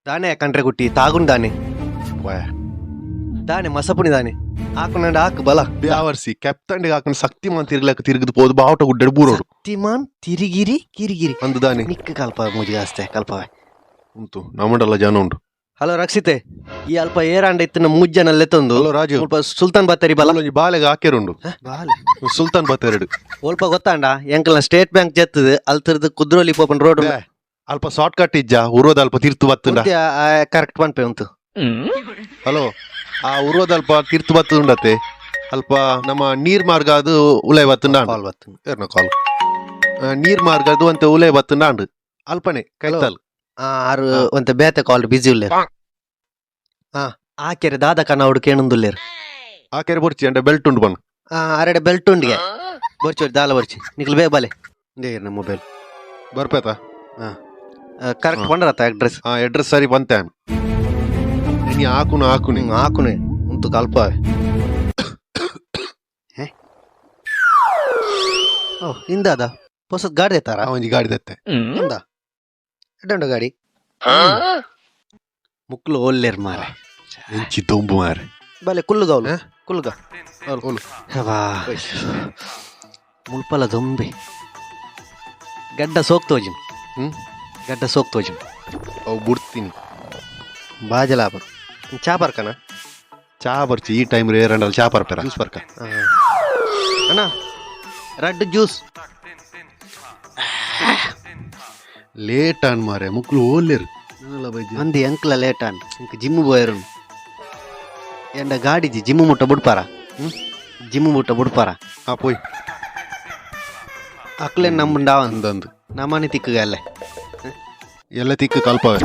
ದಾನೆ ಕಂಡ್ರೆ ಗುಟ್ಟಿ ತಾಗುಂಡ್ ದಾನೆ. ಪೋಯ. ದಾನೆ ಮಸಪುಣಿ ದಾನೆ ಆಕುನಂಡ ಆಕು ಬಲ. ಬ್ಯಾವರ್ಸಿ ಕೆಪ್ತಂಡಿಗೆ ಹಾಕೊಂಡು ಶಕ್ತಿಮಾನ್ ತಿರ್ಗ್ಲಕ್ಕ ತಿರುಗಿದ್ ಪೋದು ಬಾವುಟ ಗುಡ್ಡೆಡ್ ಬೂರೋಡು. ಶಕ್ತಿಮಾನ್ ತಿರಿಗಿರಿ ಕಿರಿಗಿರಿ. ಅಂದು ದಾನೆ. ನಿಕ್ಕ ಕಲ್ಪ ಮೂಜಿ ಆಸ್ತೆ ಕಲ್ಪವೆ. ಉಂತು ನಮ್ಮಡಲ್ಲ ಜನ ಉಂಡು. ಹಲೋ ರಕ್ಷಿತೆ, ಈ ಅಲ್ಪ ಏರಾಂಡ ಇತ್ತಿನ ಮೂಜ್ ಜನ ಲೆತ್ತೊಂದು. ಹಲೋ ರಾಜು. ಮುಲ್ಪ ಸುಲ್ತಾನ್ ಬತ್ತರಿ ಬಲ. ಒಂಜಿ ಬಾಲೆಗೆ ಹಾಕೆರುಂಡು. ಬಾಲೆ. ಸುಲ್ತಾನ್ ಬತ್ತೆರಡು. ಒಲ್ಪ ಗೊತ್ತಾಂಡ ಎಂಕಲ್ನ ಸ್ಟೇಟ್ ಬ್ಯಾಂಕ್ ಜತ್ತದು ಅಲ್ತರ್ದು ಕುದ್ರೋಲಿ ಪೋಪನ್ ರೋಡ್. ಬೇ, ಅಲ್ಪ ಶಾರ್ಟ್ ಕಟ್ ಇಜ್ಜಾ? ಉರ್ವದ ಅಲ್ಪ ತಿರ್ತು ಬತ್ತುಂಡ. ಕರೆಕ್ಟ್ ಪನ್ಪೆ ಉಂತು. ಹಲೋ, ಆ ಉರ್ವದ ಅಲ್ಪ ತಿರ್ತು ಬತ್ತುಂಡತೆ, ಅಲ್ಪ ನಮ್ಮ ನೀರ್ ಮಾರ್ಗ ಅದು ಉಲೈ ಬತ್ತುಂಡ. ಕಾಲ್ ಬತ್ತು. ಏರ್ನ ಕಾಲ್? ನೀರ್ ಮಾರ್ಗ ಅದು ಅಂತ ಉಲೈ ಬತ್ತುಂಡ ಅಂಡು ಅಲ್ಪನೆ ಕೈತಲ್. ಆ ಆರು ಒಂತೆ ಬೇತೆ ಕಾಲ್ ಬಿಸಿ ಉಲ್ಲೇರ್. ಆ ಆಕೆರೆ ದಾದ ಕನ ಹುಡು ಕೇಣುಂದುಲ್ಲೇರ್. ಆ ಕೆರೆ ಬೊರ್ಚಿ ಅಂಡ ಬೆಲ್ಟ್ ಉಂಡು ಬಣ್ಣ. ಆ ಅರೆಡೆ ಬೆಲ್ಟ್ ಉಂಡಿಗೆ ಬೊರ್ಚಿ ಬೊರ್ಚಿ ದಾಲ ಬೊರ್ಚಿ ನಿಕ್ಲು ಬೇ ಬಲೆ ನಮ್ಮ ಮೊಬೈಲ್. ಬರ್ಪೇತ. ಕರೆಕ್ಟ್ ಪಂಡರತ್ತ ಅಡ್ರೆಸ್? ಆ ಅಡ್ರೆಸ್ ಸರಿ ಬಂತೆ. ನೀ ಹಾಕುನು ಹಾಕುನಿ. ಹಾಕುನೆ ಉಂತು ಕಲ್ಪ. ಓ ಇಂದಾದ ಹೊಸದ್ ಗಾಡಿ ತಾರ. ಆ ಒಂಜಿ ಗಾಡಿ ದತ್ತೆ. ಇಂದ ಎಡ್ಡ ಗಾಡಿ ಮುಕ್ಲು ಓಲ್ಲೇರ್ ಮಾರೆ. ಎಂಚಿ ದೊಂಬು ಮಾರೆ. ಬಲೆ ಕುಲ್ಲುಗ ಅವ್ಲು. ಹ? ಕುಲ್ಲುಗ. ಓಲು. ಅವಾ ಮುಲ್ಪಲ ದೊಂಬೆ ಗಡ್ಡ ಸೋಕ್ ತೋಜಿನ್. ಹ್ಮ್? ಗಡ್ಡ ಸೋಕ್ ತೋಜಿನ್. ಅವು ಬಿಡ್ತೀನಿ. ಬಾಜಲಾಪ ಚಾ ಬರ್ಕನ. ಚಾ ಬರ್ಚಿ, ಈ ಟೈಮ್ ರೇರಂಡಲ್ ಚಾ ಪರ್ಪೆರ, ಜ್ಯೂಸ್ ಪರ್ಕ. ಅಣ್ಣ, ರಡ್ಡು ಜ್ಯೂಸ್. ಲೇಟ್ ಆನ್ ಮಾರೆ, ಮುಕ್ಲು ಓಲ್ಲೇರು. ಅಂದಿ ಅಂಕ್ಲ ಲೇಟ್ ಆನ್ ಇಂಕ್ ಜಿಮ್ ಬೋಯರು ಎಂಡ ಗಾಡಿ ಜಿಮ್ ಮುಟ್ಟ ಬುಡ್ಪಾರ. ಹ್ಮ್? ಜಿಮ್ ಮುಟ್ಟ ಬುಡ್ಪಾರ. ಹಾ ಪೋಯ್. ಅಕ್ಲೆ ನಮ್ಮಂಡಾವ. ಅಂದಂದು. ನಮ್ಮನೆ ತಿಕ್ಕಗ ಅಲ್ಲೇ. ಎಲ್ಲ ತಿಕ್ಕು ಕಲ್ಪವೆ.